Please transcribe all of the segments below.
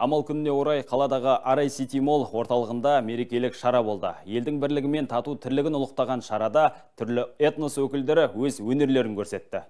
Амал күніне орай қаладағы Арай Сити Молл орталығында мерекелік шара болды. Елдің бірлігі мен тату тірлігін ұлықтаған шарада түрлі этнос өкілдері өз өнерлерін көрсетті.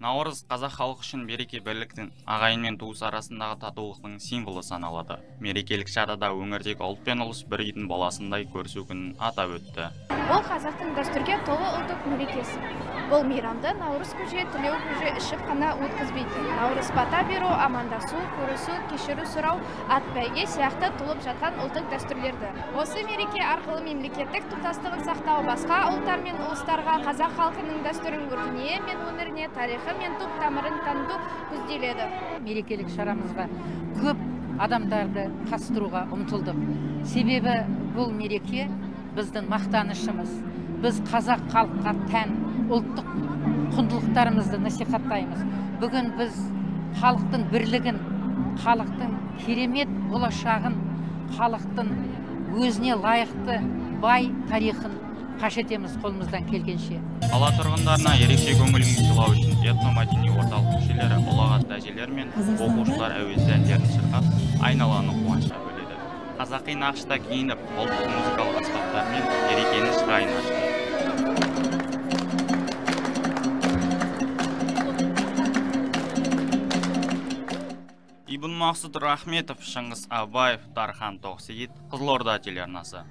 Наурыз қазақ халқы үшін береке бірліктің, ағайын мен туыс арасындағы татулықтың символы саналады. Мерекелік шарада өңірдегі ұлт пен ұлыс бір үйдің баласындай көрісу күнін атап өтті. Бұл қазақтың дәстүрге толы ұлттық мерекесі. Бұл мейрамды наурыз көже, тілеу көже ішіп қана өткізбейді. Наурыз бата беру, амандасу, көрісу, кешіру сұрау, ат бәйге сияқты толып жатқан ұлттық дәстүрлерді. Осы мереке арқылы мемлекеттік тұтастығын сақтау, басқа ұлттар мен ұлыстарға қазақ халқының дәстүрін, өркениеті мен өміріне, тарихы мен түп тамырын таныту көзделеді. Мерекелік шарамызға көп адамдарды қатыстыруға ұмтылдық. Себебі бұл мереке біздің мақтанышымыз. Біз қазақ халыққа тән ұлттық құндылықтарымызды насихаттаймыз. Бүгін біз халықтың бірлігін, халықтың керемет болашағын, халықтың өзіне лайықты бай тарихын паш етеміз қолымыздан келгенше. Қала тұрғындарына ерекше көңіл күй сыйлау үшін этномәдени орталық мүшелері, ұлағатты әжелер мен оқушылар әуезді әндерін шырқап, айналаны қуанышқа бөледі. Қазақи нақышта киініп, ұлттық музыкалық аспаптармен мерекенің шырайын ашты. Ибн Мақсұт Рахметов, Шыңғыс Абаев, Дархан Тоқсейіт, Қызылорда телеарнасы.